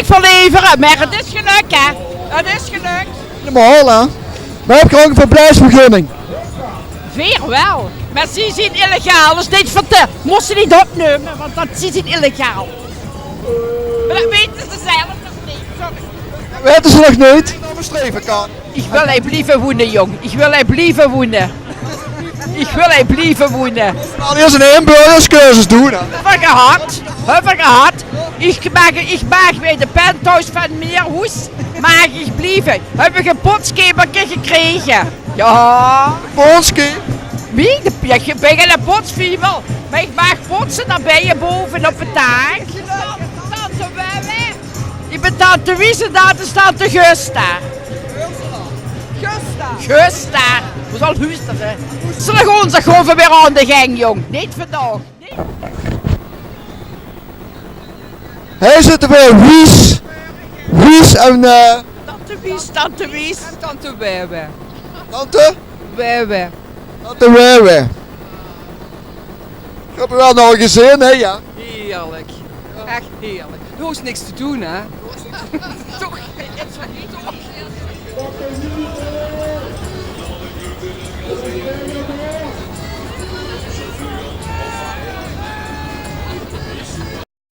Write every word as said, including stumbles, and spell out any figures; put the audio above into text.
Verlevere, mer 't is gelök, hè. 't Is gelök. Normaal, hè? Mer höb geer ouch 'n verblijfsvergunning? Veer wel. Mer zie zien illegaal, dus neet verte-, mós ze neet opnumme, want dat, zie zien illegaal. Mer dat weite ze zelf nog neet. Sorry. Weite ze nog neet? Ich wil hie blieve woene, jóng. Ich wil hie blieve woene. Ich wil hie blieve woene. Al eers 'n inburgeringscursus doon, hè? Höbbe v'r gehad. Höbbe v'r gehad. Ich maag, ich maag bie de penthouse van Meerhoes maag ich blieve. Höb ich e potskemerke gekrege. Jao. Potske? Wie? De, jao, ich bön geine potsviever. Mer ich maag potse dao binne bove op 't daak. Tante Welle. Ich bön tante Wies en dat is tante Gusta. Gusta. Gusta. Wo zal Gusta zeen? Zölle v'r ós gewoon weer aan de gang, jóng? Neet vandaag. Hie zitte v'r Wies. Wies en, eh, tante Wies, tante Wies. En tante Wewe. Tante? Wewe. Tante Wewe. Ich höb 'r wel nog gezeen, hè, jao. Heerlijk. Echt heerlijk. Doe hoofs niks te doen, hè? Toch? Toch?